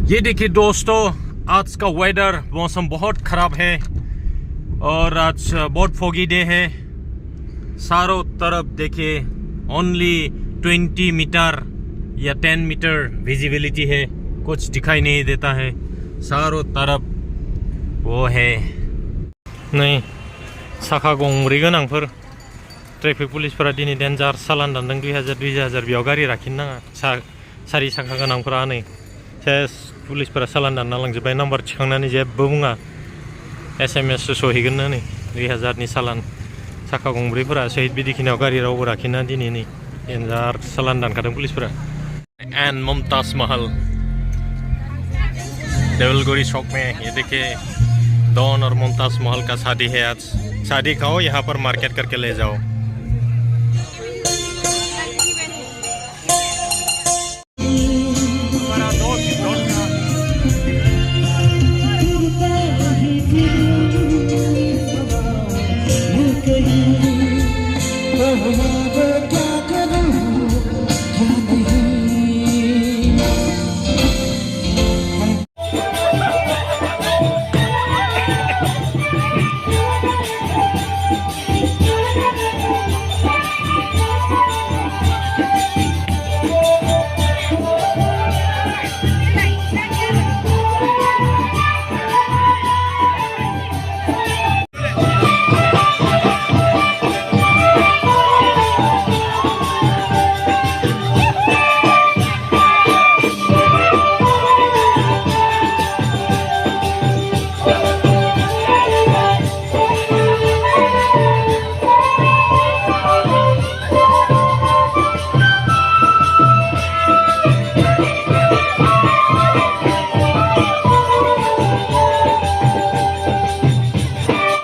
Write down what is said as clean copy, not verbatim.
ये देखिए दोस्तों, आज का वेदर, मौसम बहुत ख़राब है और आज बहुत फोगी डे है। चारों तरफ देखिए ओनली 20 मीटर या 10 मीटर विजिबिलिटी है, कुछ दिखाई नहीं देता है। चारों तरफ वो है नहीं साखा गंब्रै गोनांफोर ट्रेफिक पुलिसफोरा दिनै डेन्जार चालान दानदों 2000 बेयाव गारि लाखिनो नाङा। सारि साखा गोनांफोरा नै सेस पुलिसफोरा चालान दानना लांजोब्बाय। नाम्बार थिखांनानै जेबो बुङा, SMS सहैगोननो नै 2000नि चालान। साखा गंब्रैफोरा शहीद बिदिखिनियाव गारि रावबो लाखिना दिनै नै डेन्जार चालान दानखादों पुलिसफोरा। एंड मुमताज महल देवलगुरी चौक में ये देखिए डॉन और मुमताज महल का शादी है आज। शादी खाओ, यहाँ पर मार्केट करके ले जाओ।